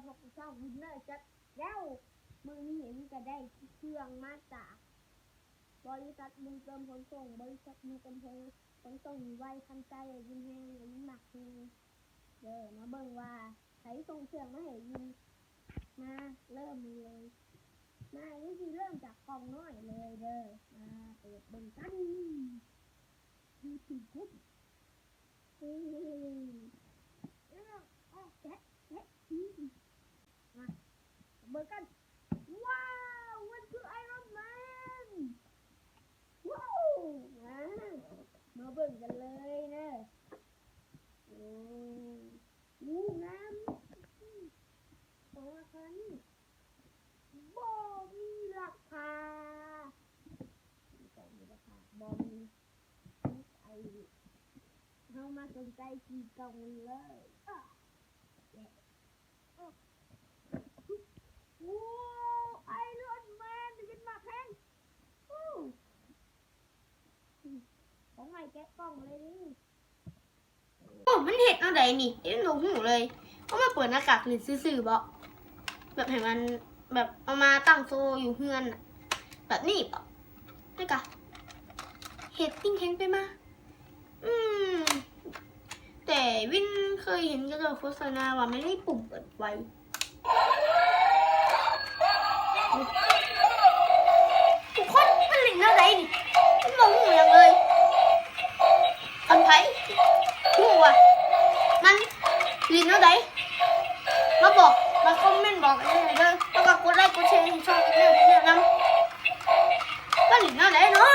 ພວກເຈົ້າວິນເນີຈັດແລ້ວ. ມື້ນີ້ວິນກະໄດ້ເຄື່ອງມາຈາກບໍລິສັດບຸນເຕີມຂົນສົ່ງ, ບໍລິສັດບຸນເຕີມຂົນສົ່ງນີ້ໄວທັນໃຈວິນແຮງ, ວິນມັກແຮງເດີ. ມາເບິ່ງວ່າໃຜສົ່ງເຄື່ອງມາໃຫ້ວິນ. ມາເລີ່ມເລີຍ, ມາ ວິນຊິເລີ່ມຈາກກ່ອງນ້ອຍເລີຍເດີ. ມາເປີດເບິ່ງກັນ. ເອີ ແກະ ແກະ ມາເບິ່ງກັນ. ວ້າວ ມັນຄືໄອຣອນແມນ. ວ້າວ ມາ ມາເບິ່ງກັນເລີຍເດີ. ໂອ້ ງາມ. ຂອງລາຄານີ້ບໍ່ມີລາຄາ, ບໍ່ມີລາຄາ, ບໍ່ມີ. ເຮົາມາສົນໃຈທີ່ກ່ອງເລີຍ. ໂອ້ ໄອຣອນແມນ ເປັນໝາກແພງ. ໂອ້ ຂອງໃໝ່ແກະກ່ອງເລີຍນີ້. ໂອ້ ມັນເຮັດແນວໃດນີ້? ເຮັດບໍ່ຮູ້ເລີຍ. ເອົາມາເປີດໜ້າກາກຫຼິ້ນຊື່ໆບໍ? ແບບໃຫ້ມັນ ແບບເອົາມາຕັ້ງໂຊຢູ່ເຮືອນນະ ແບບນີ້ບໍ? ແລ້ວກະເຮັດຕິ່ງແຮງໄປມາ. ອືມ ແຕ່ວິນເຄີຍເຫັນເຂົາເຈົ້າໂຄສະນາວ່າມັນມີປຸ່ມເປີດໄຟ. ທຸກຄົນ ມັນຫຼິ້ນແນວໃດນີ້? ມັນບໍ່ຮູ້ຫຍັງເລີຍ. ຄັນໃຜຮູ້ວ່າມັນຫຼິ້ນແນວໃດ ມາບອກ ມາຄອມເມັນບອກກັນເດີ ແລ້ວກໍກົດໄລກົດແຊໃຫ້ຊ່ອງແນວນຳ. ມັນຫຼິ້ນແນວໃດເນາະ?